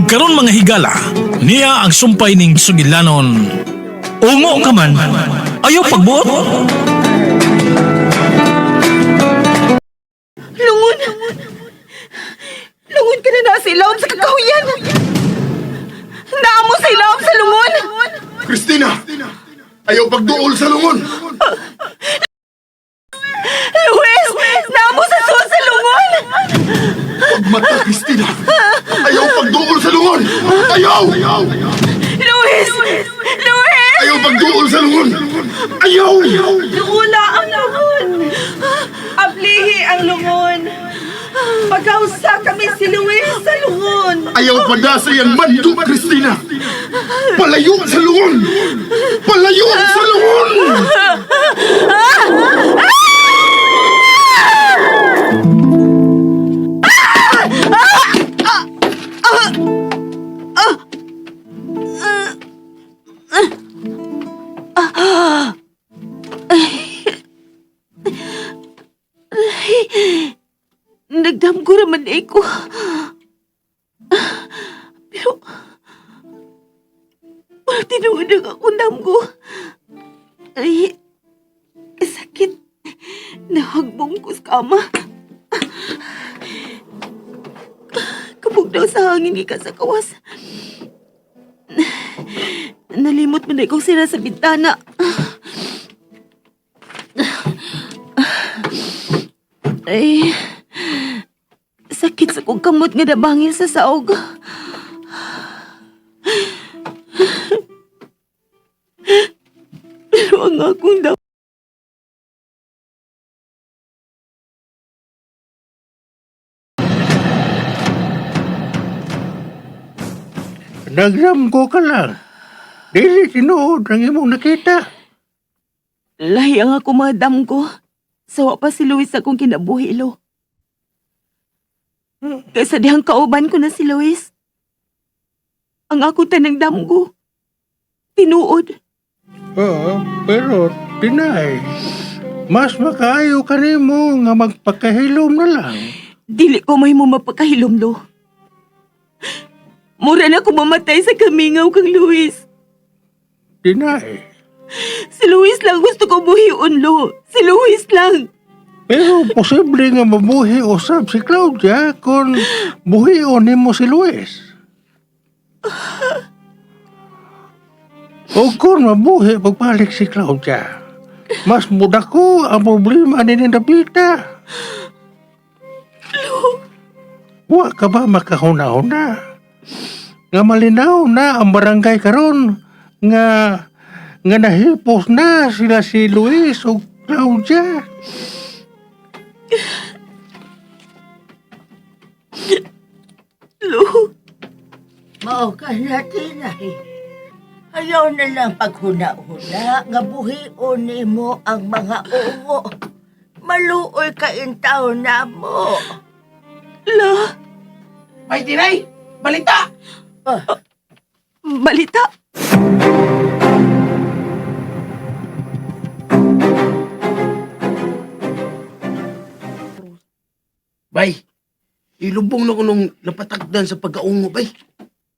Ug karon mga higala, niya ang sumpay ning sugilanon. Ungo ka man, ayaw pagbuot. Lungon! Lungon ka na nasa ilawom sa kakahuyan! Naamo sa ilawom sa lungon! Christina! Ayaw pagduol sa lungon! Luis! Naamo sa suot sa lungon! Pagmata, Christina! Ayaw pagduol sa lungon! Ayaw! Luis! Luis! Ayaw pagduol sa lungon! Ayaw! Lula ang lungon! Ablihi ang lungon! Pagkausa kami si Luis sa lungon! Ayaw pada sa iyang mando, Christina! Palayo sa lungon! Palayo sa lungon! Nagdam ko raman eh ko. Pero, parang tinuod ang akong damgo. Ay, sakit. Nahagbong ko sa kama. Kabog daw sa hangin gikan sa kawas. Nalimot man na ikaw sila sa bintana. Ay, sakit sa kong kamot nga nabangil sa saog. Pero ang akong daw. Nagramgo ka lang. Dili tinuod ang imong nakita. Lahi ang ako mga damgo. Sawa pa si Luis akong kinabuhi, lo. Kaysa dihang kauban ko na si Luis. Ang ako tanang damgo. Tinuod. Oo, pero tinay. Mas makaayo kanimo nga magpakahilom na lang. Dili ko may mo mapakahilom, lo. Mura na ko mamatay sa kamingaw kang Luis. Tinay. Si Luis lang gusto ko buhion, lo. Si Luis lang. Pero posible nga mabuhi usab si Claudia kung buhion nimo si Luis. O kung mabuhi pagbalik si Claudia, mas mudako ang problema ni Dabita. Wa ka ba makahuna-huna? Nga malinaw na ang barangay karon nga nga nahipos na sila si Luis o Claudia. Lo, Mao ka na, Tinay. Ayaw na lang paghuna-huna nga buhion nimo ang mga ungo. Maluoy ka intaw na mo. la, Ay, Tinay! Balita! Ah, balita. Bay, ilubong na ko nung napatagdan sa pagkaungo, bay.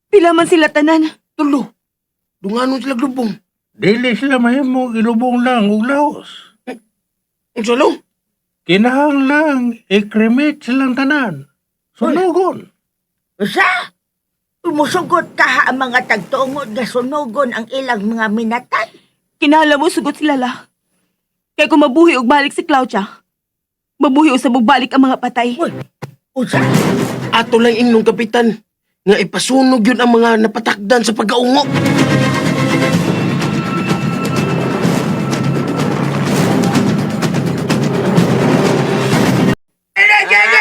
Pila man sila tanan. Tulo. Dunganon sila lubong. Dili sila mahimo ilubong lang og laos. Ang salo? Kinahanglang i-cremate silang tanan. Sunugon. Usa? Umusugot ka ha ang mga tagtungod nga sunugon ang ilang mga minatay. Kinahanglan mo sugot sila la. Kaya kung mabuhi og balik si Claudia, mabuhi usab og balik ang mga patay. Uy, usa? Ato lang ingnong kapitan nga ipasunog yun ang mga napatakdan sa pagkaungo.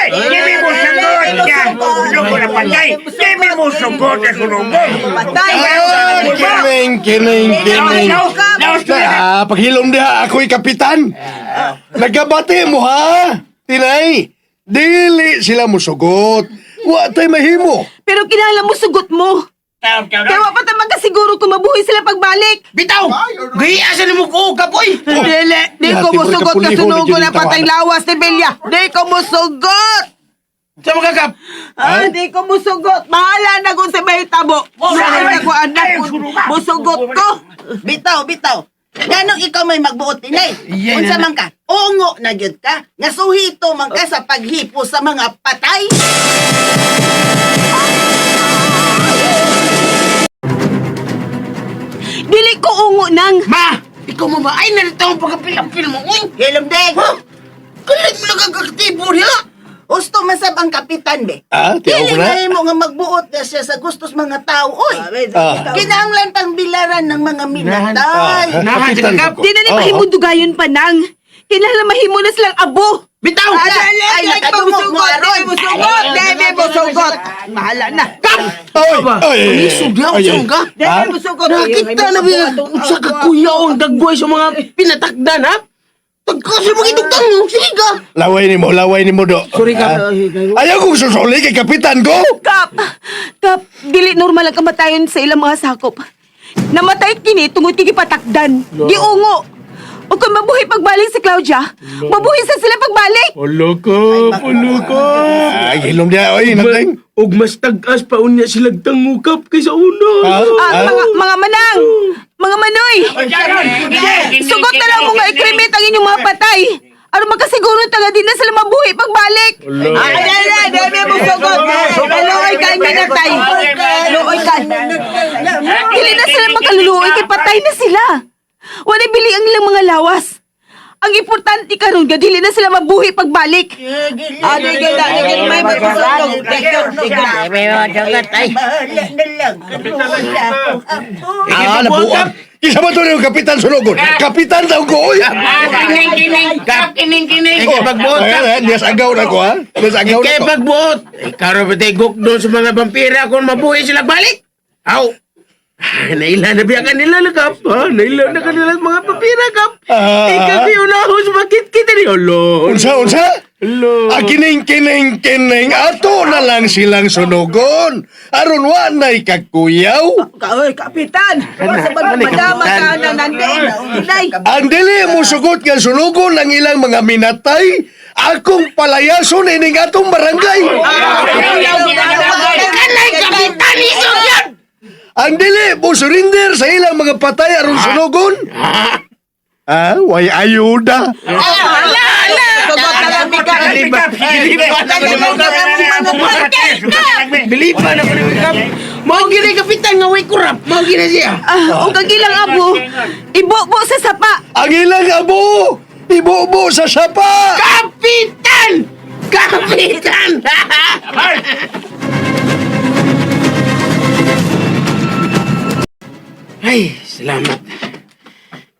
Dili mo sugot ka! Sunugo na patay! Dili mo sugot na sunugo! Patay! Kining, kining, kining. Ah, paghilom diha, ako'y kapitan. Nagabati mo ha? Tinay, dili sila musugot. Wa tay mahimo. Pero kinahanglan mo sugot mo. Kaya wa pa ta magkasiguro kung mabuhi sila pagbalik. Bitaw! Gaya sa nimo ko, kapoy! Dili! Di ko Yati, musugot puro ka kapuliho na sunugo dyan na yung patay tawanan. lawas ni Bilya! Di ko musugot! Sa mga kap! Ah, di ko musugot. Bahala na kung sa mahitabo. Saan na ko anak kung musugot ko. Bitaw, bitaw. Ganong ikaw may magbuot tinay. Yeah, Unsa na- man ka? Ungo na gyud ka. Nga suhito man ka sa paghipo sa mga patay. Dili ko ungo nang. Ma! Ikaw mo ba? Ay, narito ang pagkapil-apil mo. Uy! Hilom deng. Ha? Kalit mo lang ang aktibo niya! Gusto man sab ang kapitan be. Ah, tiyaw Dili ko na. na mo nga magbuot na siya sa gustos mga tao, oy. Ah. Kinahanglan pang bilaran ng mga minatay. Ah, Nahan, kapitan kap. ko. Di na ni Oo. mahimo dugayon pa nang. Kinahanglan mahimo na silang abo. Bitaw! Ay, Ay, nakadungog mo aron. Dili musugot. Dili musugot. Bahala na. Kap! Oy, Aba, oy, oy, Isog na, oy, usog ka? Dili musugot. Nakita na ba sa kakuyaw ang dagway sa mga pinatakdan, ha? Tagkasal mo gitugtang mo. Sige ka! Laway ni mo do. Sorry, Kap. Ayaw kong susuli kay kapitan ko. Kap! Kap, dili normal ang kamatayon sa ilang mga sakop. Namatay kini tungod kay gipatakdan. Giungo. O kung mabuhi pagbalik si Claudia, mabuhi sa sila pagbalik. Alo ka, alo ka. Ay, hilom niya. Oy, nandeng. Og mas tag-as pa unya sila tangukap kaysa una. Ah, Ah, ah. mga manang, mga manoy. Sugot na lang mo nga i-cremate ang inyong mga patay. Aron makasiguro taga di na sila mabuhi pagbalik. Ay, dili, dili musugot. Luoy ka minatay. Luoy ka. Dili na sila makaluluoy kay patay na sila. Wala bili ang ilang mga lawas. Ang importante karon ga dili na sila mabuhi pagbalik. Ah, di gid, di gid may musugot. Bahala na lang. Kanuod akong apo. Ah, nabuang. Isa ba to yung kapitan sunogon? Kapitan daw ko, oy. Kining, kining! Kap, kining, kining! Ikay pagbuot, Ayan, Kap. ayan, yes, agaw na ko, ha? Yes, agaw na Ikay ko. pagbuot. Ikaw ra ba tayo doon sa mga vampira kung mabuhi sila balik? Aw! Ah, Naila na biya kanila na kap. Ha? Naila na kanila ang mga vampira kap. Ah. Ikaw kayo na ako sa bakit kita ni Olo. Unsa, unsa? Olo. Ah, kining, kining, kining. Ato na lang silang sunogon. Aron wa na'y kakuyaw. Oy, kapitan. Sa Ano, madama kapitan? ka na nandin. Inay. Ang dili mo sugot nga sunogon ang ilang mga minatay. Akong palayason ining atong barangay. Kanay kapitan isog yan! Ang dili mo surrender sa ilang mga patay aron sunogon. Ah, way ayuda. Sugot na lang ka. Bilipa na ko ni Kap. Mao gini kapitan nga way kurap. Mao gini siya. Ah, ug ang ilang abo, ibobo sa sapa. Ang ilang abo, ibubo sa sapa. Kapitan! Kapitan! Ay, salamat.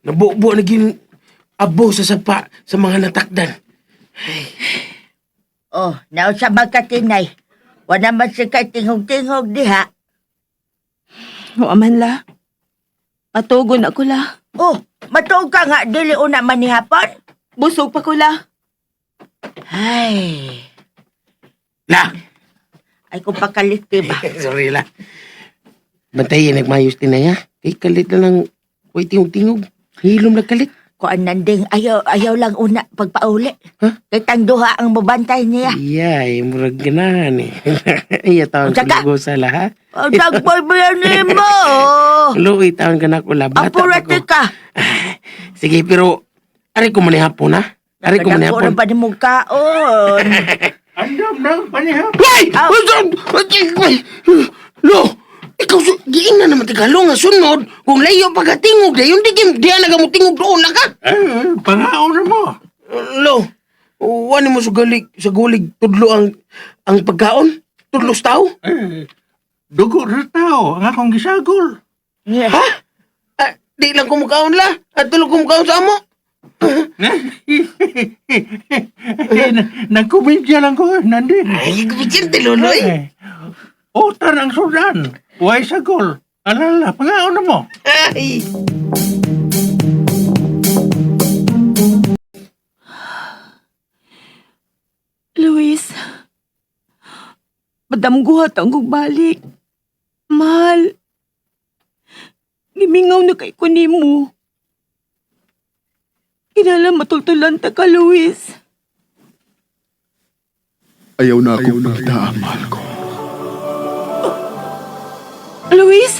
Nabubo na gin abo sa sapa sa mga natakdan. Oh, nausa man ka tinay. Wala man si kay tingog-tingog diha. Wa man la. Patugon ako la. Oh, matuog ka nga dili una man ni hapon. Busog pa ko la. Ay, La! ay kung pakalit ba. Sorry la. Bantayin, nagmayos din na ya. Kay kalit na lang, way tingog-tingog. Hilom na kalit. Kuan nanding ayaw ayaw lang una pagpauli. Huh? Kay tang duha ang mobantay niya. Iya, ay, murag ganahan eh. Iya, taon Unsa ka? ko sa la, ha? Oh, dagboy ba yan nimo? Luwi, taon ka na ko la. Bata pa Apurate ko. ka. Sige, pero ari ko man hapon ha. Ari ko man Nagdako hapon. na ba ni mong kaon? Andam na, panihap. Ay! Ay! Lo! Ikaw, giing na naman Tagalog nga sunod. Kung layo pagkatingog, dayon di kim, di na mo tingog doon na ka. Eh, pangaon na mo. Lo, wani mo sa gulig tudlo ang pagkaon? Tudlo sa tao? Eh, dugo sa tao, ang akong gisagol. Ha? Ah, di lang kumukaon la. At tulog kumukaon sa amo. Eh, nagkomedya lang ko, nandin. Ay, gubicin, tiluloy. Eh, utan ang sudan, way sagol. Alala, pangaon na mo. Ay! Luis, madamguhat ang kong balik. Mahal, gimingaw na kay ko nimo. Kinala matultulan ta ka, Luis. Ayaw na akong pangitaa, mahal ko. Luis,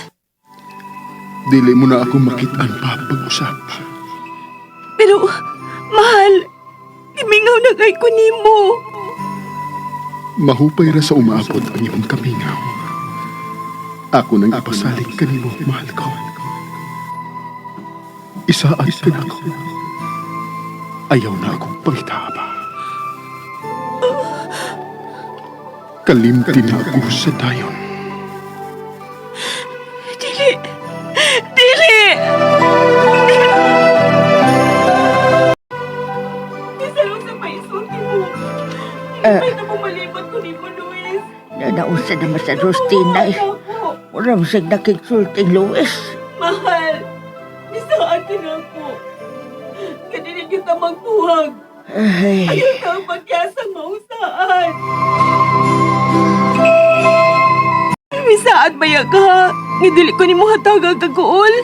Dili mo na ako makitaan pa pag-usap. pero mahal, gimingaw na kay ko nimo. Mahupay ra sa umaabot ang imong kamingaw. Ako nang ipasalig kanimo, mahal ko. Isaad ka na ako. Ayaw na akong pangitaa pa. Kalimti na ako sa dayon. Dili! Dili! Bisan sa paisulti mo. Ay, na malibot ko nimo, Luis. Nanausa naman sa Rostina eh. Ako, Wala mo siyang nakiksulting, Luis. mahal. Bisaad ka na ako. Ganun kita magbuhag. Ay, Ayaw ka ang pagyasa mausaan. Misaad ba ya ka? Nga dili ko ni mo hatag ang kaguol.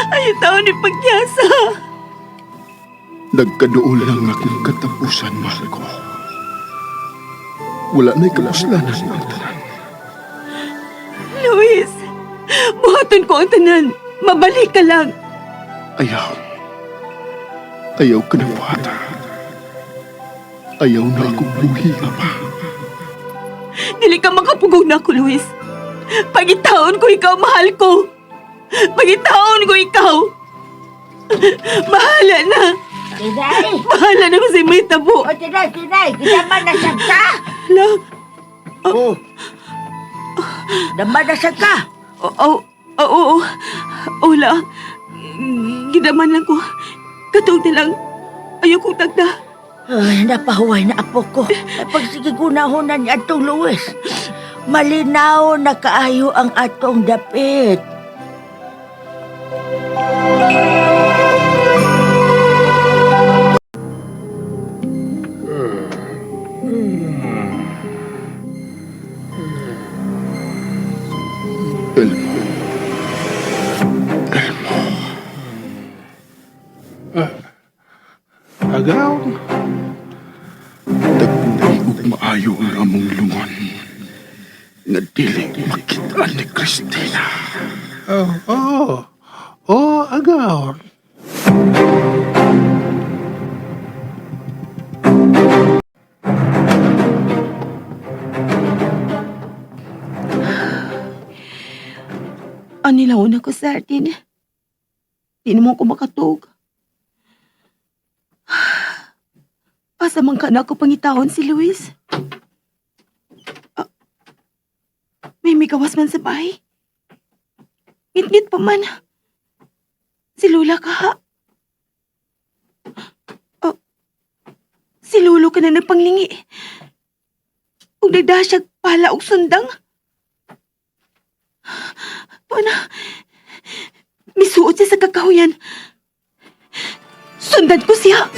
Ayaw tao ni pagyasa. Nagkaduol lang akong katapusan, mahal ko. Wala na'y kapuslanan ang tanan. Luis, buhaton ko ang tanan. Mabalik ka lang. Ayaw. Ayaw ka na buhata. Ayaw na akong buhi pa. Dili ka makapugong na ako, Luis. Pagitaon ko ikaw, mahal ko. Pagitaon ko ikaw. Bahala na. Tinay! Bahala na kung sa may tabo. O, Tinay, Tinay! Naman na siya ka! Love. Oh. Naman na siya ka! Oo, oo, oo. Ola. Gidaman lang ko. Katog na lang. Ayaw kong tagda. Ay, napahuway na apo ko. Ay, pagsigigunahonan ni atong Luis. Malinaw na kaayo ang atong dapit. Elmo. Elmo. Agaw. Tagpuri ug maayo ang among lungon. Nga dili makita ni Christina. Oh, oh. Oh, agaw. Anilaw na ko sa atin. Di naman ko makatug. Asa man ka na ako pangitaon si Luis? Ah, may migawas man sa bahay. Ngit-ngit pa man. Si Lola ka ha? Oh, si Lolo ka na nagpanglingi. Ug nagdaha siya pala og sundang. Paano? Misuot siya sa kakahuyan. Sundan ko siya.